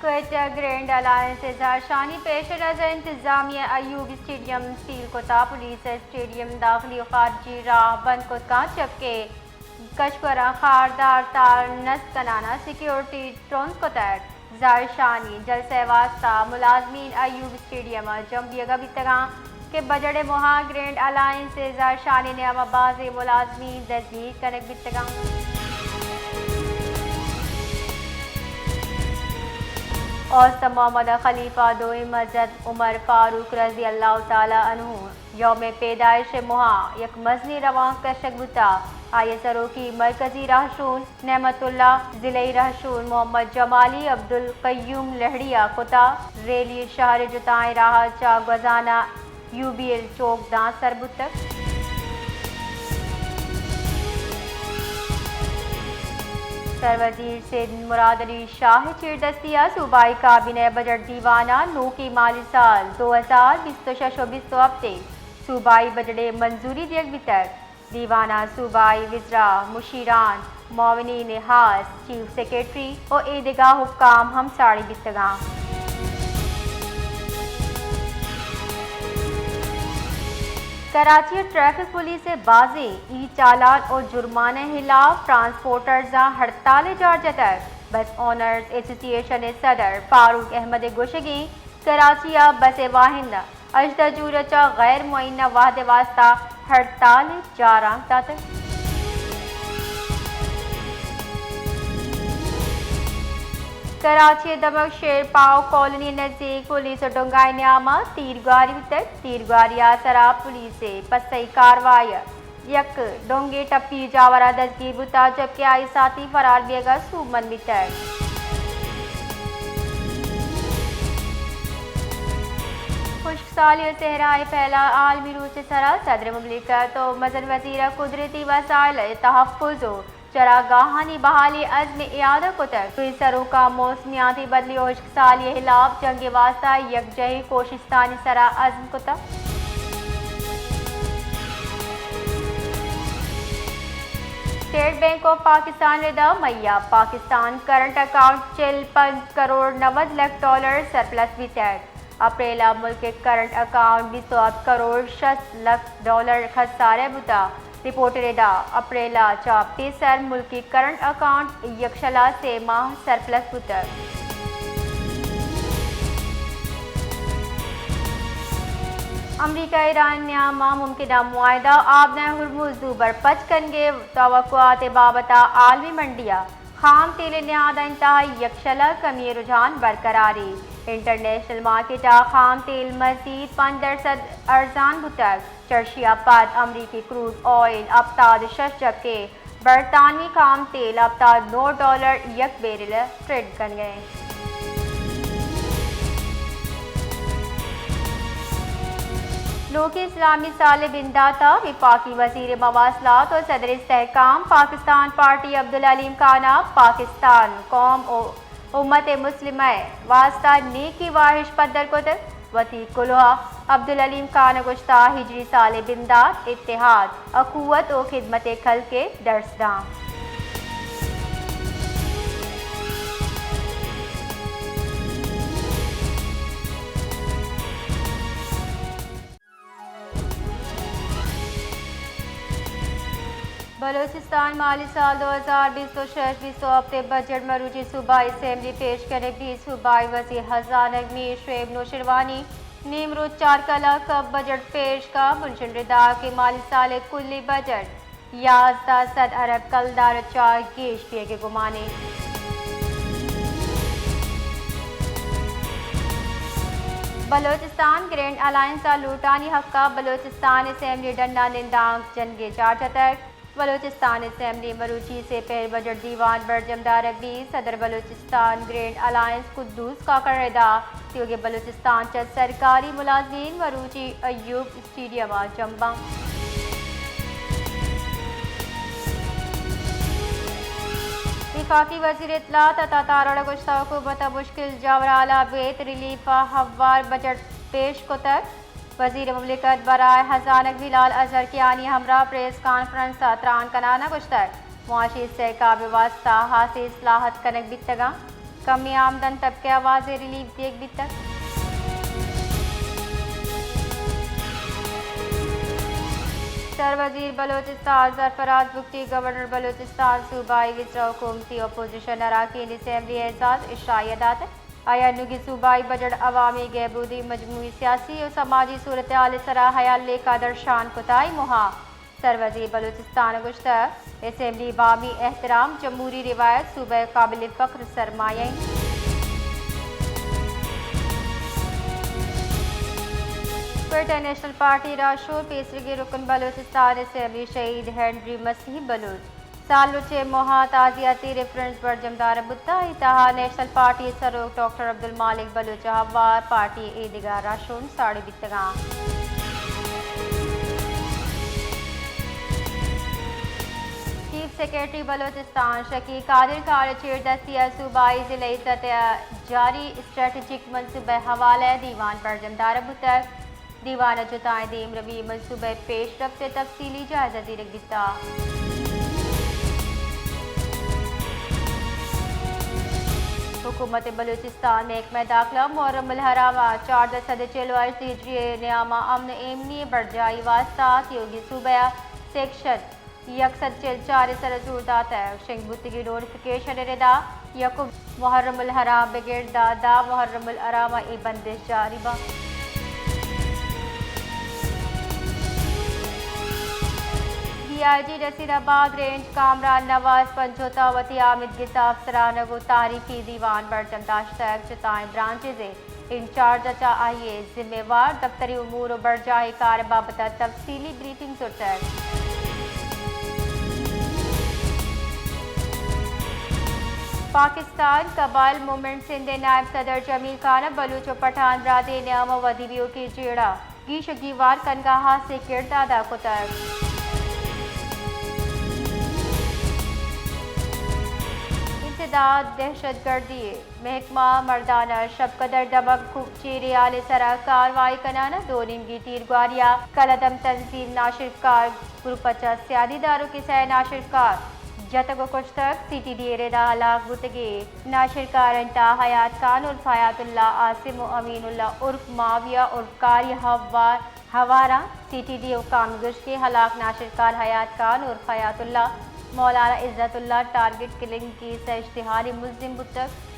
Quetta, grand alliance ءِ زہرشانی پیش نظر انتظامیہ ءَ ایوب اسٹیڈیم سیل کتا، پولیس ءَ اسٹیڈیم داخلی و خارجی راہ بند کت کنت، جبکہ کشوراں خاردار تار نصب کنان ءَ سیکیورٹی ترند کتگ۔ زہرشانی جلسہ ءِ واستہ ملازمین ایوب اسٹیڈیم ءَ جم بیگ ءَ بیتگاں کہ بجٹ ءِ موہ ءَ گرینڈ الائنس ءِ زہرشانی ءِ نیام ءَ بازیں ملازمین دزگیر کنگ بیتگاں۔ اوست محمد خلیفہ دوئیں مجد عمر فاروق رضی اللہ تعالی عنہ یوم پیدائش ءِ موہ ءَ یک مزنیں روانک کشگ بوتگ۔ آئی ءِ سروکی مرکزی راہشون نعمت اللہ، ضلعی راہشون محمد جمالی، عبدالقیوم لہڑی ءَ کتگ۔ ریلی شہر ءِ جتائیں راہ ءَ چہ گوزان ءَ یو بی ایل چوک داں سر بوتگ۔ سروزیر سندھ مراد علی شاہ ءِ چیردستی ءَ صوبائی کابینہ ءِ بجٹ دیوان ءَ نوکیں مالی سال دو ہزار بیست و شش و بیست و ہپت ءِ صوبائی بجٹ ءِ منظوری دیگ بیتگ۔ دیوان ءَ صوبائی وزراء، مشیران، معاونین ہاس، چیف سیکرٹری و ایدگہ حکام ہم ساڑی بیتگاں۔ کراچی ٹریفک پولیس ءِ بازیں ای چالان و جرمانہ ءِ ہلاپ ٹرانسپورٹرزاں ہڑتال ءِ جار جتگ۔ بس اونرز ایسوسی ایشن ءِ صدر فاروق احمد ءِ گوشگ انت، کراچی ءَ بس ءِ واہند ہژدہ جون ءَ چہ غیر معینہ وہد ءِ واستہ ہڑتال ءِ جارانک داتگ۔ کراچی ءِ دمگ شیر پاؤ کالونی ءِ نزیک پولیس و ڈونگائی نیام ءَ تیرگواری بیتگ۔ تیرگواری ءِ آسر ءَ پولیس ءِ پسئی کاروائی ءَ یک ڈونگے ٹپی جاور ءَ دزگیر بوتگ، جبکہ آئی ساتھی فرار بیگ ءَ سوبمند بیتگ۔ خشک سالی ءِ سہرا ءِ پہلا عالمی روچ ءِ سرا صدر مملکت و مزن وزیر ءَ قدرتی وسائل ءِ تحفظ و چراگاہانی بحالی ءِ عزم ءِ اعادہ کتگ۔ دوئیں سروکاں موسمیاتی بدلی و خشک سالی ءِ ہلاپ جنگ ءِ واستہ یکجہی کوشست آنی سرا عزم کتگ۔ اسٹیٹ بینک آف پاکستان ءِ ردا مئی ءَ پاکستان کرنٹ اکاؤنٹ چل پنچ کروڑ نود لکھ ڈالر سرپلس بیتگ۔ اپریل ءَ ملک ءِ کرنٹ اکاؤنٹ بیست و ہپت کروڑ شست لکھ ڈالر خسارہ بوتگ۔ رپورٹ ءِ ردا اپریل ءَ چہ پیسر ملکی کرنٹ اکاؤنٹ یکشل ءَ سے ماہ سرپلس بوتگ۔ امریکہ ءُ ایران ءِ نیام ءَ ممکنہ معاہدہ آبنہ ہرمز دوبر پچ کنگ ءِ توقعات ءِ بابت ءَ عالمی منڈی ءَ خام تیل ءِ نہادانی تہا یکشل ءَ کمی ءِ رجحان برقرار اِنت۔ انٹرنیشنل مارکیٹ ءَ خام تیل مزید پنچ درسد ارزان بوتگ۔ چرشی ءَ پد امریکی کروڈ آئل ہپتاد ءُ شش، جبکہ برطانوی خام تیل ہپتاد ءُ نو ڈالر یک بیرل ءَ ٹریڈ کنگ ءَ اِنت۔ نوکیں اسلامی سال ءِ بندات ءَ وفاقی وزیر مواصلات ءُ صدر استحکام پاکستان پارٹی عبدالحلیم خان ءَ پاکستان قوم ءُ امت مسلمہ ءِ واستہ نیکی واہش پدر کتگ۔ وتی کلوہ ءَ عبدالحلیم خان ءَ گوشتگ، ہجری سال ءِ بندات اتحاد، اخوت ءُ خدمت ءِ کلک ءِ درس داں۔ بلوچستان مالی سال دو ہزار بیست ءُ شش بیست ءُ ہپت ءِ بجٹ مروچی صوبائی اسمبلی پیش کنگ بیت۔ صوبائی وزیر خزانہ میر شعیب نوشیروانی نیمروچ چار کلاک ءَ بجٹ پیش کنت۔ بنشن ءِ ردا کہ مالی سال ءِ کلی بجٹ یازدہ سد ارب کلدار ءَ چہ گیش بیگ ءِ گمان اِنت۔ بلوچستان گرینڈ الائنس ءِ لوٹانی حق ءَ بلوچستان اسمبلی ءِ ڈن ءَ نندانک جنگ ءِ چارج اتگ۔ بلوچستان اسمبلی ءَ مروچی سے پہر بجٹ دیوان برجم دارگ بیت۔ صدر بلوچستان گرینڈ الائنس قدوس کاکڑ ءِ ردا تیوگیں بلوچستان چہ سرکاری ملازمین مروچی ایوب اسٹیڈیم ءَ جمباں۔ وفاقی وزیر اطلاعات عطا تارڑ ءَ گوشتگ، حکومت ءَ مشکل جاور ءَ ہلاپ بیت، ریلیف ءَ ہوار بجٹ پیش کتگ۔ وزیر مملکت برائے خزانگ بلال اظہر کیانی ہمراہ پریس کانفرنس ءَ تران کنان ءَ گوشتگ، معاشی استحکام ءِ واستہ خاصیں اصلاحات کنگ بیتگ اَنت۔ کمیں آمدن طبقہ ءَ واضح ریلیف دیگ بیتگ۔ سر وزیر بلوچستان سرفراز بگٹی گورنر بلوچستان صوبائی وزراء حکومتی اپوزیشن اراکین اسمبلی ءَ اعزاز اشاعیہ داتگ۔ آئی ءَ انوگیں صوبائی بجٹ عوامی گہبودی، مجموعی سیاسی و سماجی صورتحال ءِ سرا ہیال لیکہ درشان کت ءُ اے موہ ءَ سر وزیر بلوچستان ءَ گوشتگ، اسمبلی بامی احترام، جمہوری روایت صوبہ ءِ قابل فخر سرمایہ انت۔ کوئٹہ نیشنل پارٹی راہشون پیسریگیں رکن بلوچستان اسمبلی شہید ہنری مسیح بلوچ سالروچ ءِ موہ ءَ تعزیتی ریفرنس برجم دارگ بوتگ۔ اے تہا نیشنل پارٹی ءِ سروک ڈاکٹر عبدالمالک بلوچ ءَ ہوار پارٹی ءِ ایدگہ راہشون ساڑی بیتگ انت۔ چیف سیکرٹری بلوچستان شکیل قادر کار ءِ چیردستی ءَ صوبائی ضلعی سطح ءَ جاری اسٹریٹجک منصوبہ ءِ حوالہ ءَ دیوان برجم دارگ بوتگ۔ دیوان ءَ جتائیں دیمروی، منصوبہ ءِ پیش رفت ءِ تفصیلی جائزہ زیرگ بیتگ۔ حکومت بلوچستان محکمہ داخلہ محرم الحرام ءَ چاردہ سد چل ءُ ہشت ہجری ءِ نیام ءَ امن ءُ ایمنی ءِ برجاہی ءِ واستہ تیوگیں صوبہ ءَ سیکشن یک سد چل چار ءِ سر ءَ زور داتگ۔ شنگ بوتگیں نوٹیفکیشن ءِ ردا یکم محرم الحرام بگر داں دہ محرم الحرام ءَ اے بندش جاری بنت۔ ڈی آئی جی نصیر آباد رینج کامران نواز پنجوت ءَ وتی آمیدگس ءَ افسران ءَ گوں تعریفی دیوان برجم داشتگ۔ جتائیں برانچز ءِ انچارج ءَ چہ آئی ءِ ذمہ وار دفتری امور ءُ برجاہی کار ءِ بابت ءَ تفصیلی بریفنگ زرتگ۔ پاکستان قبائل موومنٹ سندھ ءِ نائب صدر جمیل خان ءَ بلوچ ءُ پٹھان براتانی نیام ءَ ودی بیوکی جیڑہ گیش ءُ گیوار کنگ ءَ ہاسیں کرد ادا کتگ۔ انسداد دہشت گردی ءِ محکمہ مردان ءَ شپ قدر دمگ چیریں ہال ءِ سرا کاروائی کنان ءَ دو نیمگی تیرگواری ءَ کلدم تنظیم ناشرکار گروپ ءَ چہ سیادی داروکیں سئے ناشرکار جتگ ءُ کشتگ۔ سی ٹی ڈی ءِ ردا ہلاک بوتگیں ناشرکارانی تہا حیات خان عرف حیات اللہ، عاصم ءُ امین اللہ عرف معاویہ عرف قاری ہوار، ہوار انت۔ سی ٹی ڈی ءِ حکام گوشت کہ ہلاک ناشرکار حیات خان عرف حیات اللہ مولانا عزت اللہ ٹارگٹ کلنگ کیس ءِ اشتہاری ملزم بوتگ۔